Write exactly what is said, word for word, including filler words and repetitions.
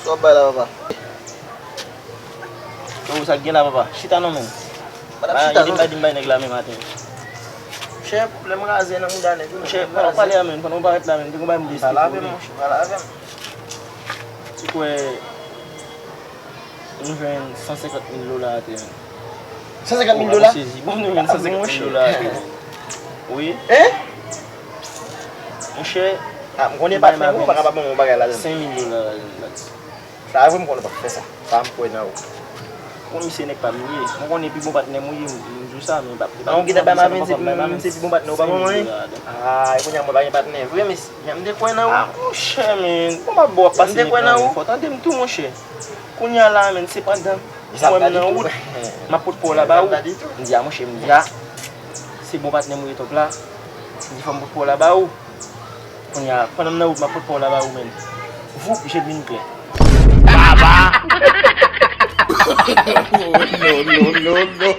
Sa w bay la, papa? Yo, sa k gen la, papa? Chita non, menm. Madam, chita non. Ba di m bay nèg la menm maten. Chè, pwoblèm raze nan mouda nèg, wi, chè, pandan w pale a, menm, pandan w parèt la, menm, te gon bagay m te eksplike w, wi. Pa lave, monchè, pa lave m. Ti kwè, m jwenn san senkant mil dola atè, menm. San senkant mil dola? Bon, m sezi. Bon, nou jwenn san senkant mil dola atè, menm. Wi. Hein? Monchè, ah, m konnen patnè m, ou pa ka pa ban m yon bagay ladan. Senk mil dola ladan, Max. Sa vre, m konnen w p ap fè sa. Sa m kwè nan ou. Bon, misye nèg pa m li ye. Mwen konnen pi bon patnè m ou ye, m, m di w sa, men pa, pa. An, ou gentan bay m aven, se pi bon patnè ou pa ban mwen? Ah, kounye a mwen pa gen patnè vre, mesye. M te kwè nan ou. Ah, monchè, men. Bon, m ap ba w ap pase nèg nan men. Fò w tande m tou, monchè. Kounye a la, men, sepandan, mwen menm nan wout, m ap pot pa w la ba ou. M di a, monchè, m di a, se bon patnè m ou ye, Top la. M di fò m pot pa w la ba ou. Kounye a, pandan m nan wout, m ap pot pa w la ba ou, menm. Voup, je m vin klè. Baba! No, no, no, no.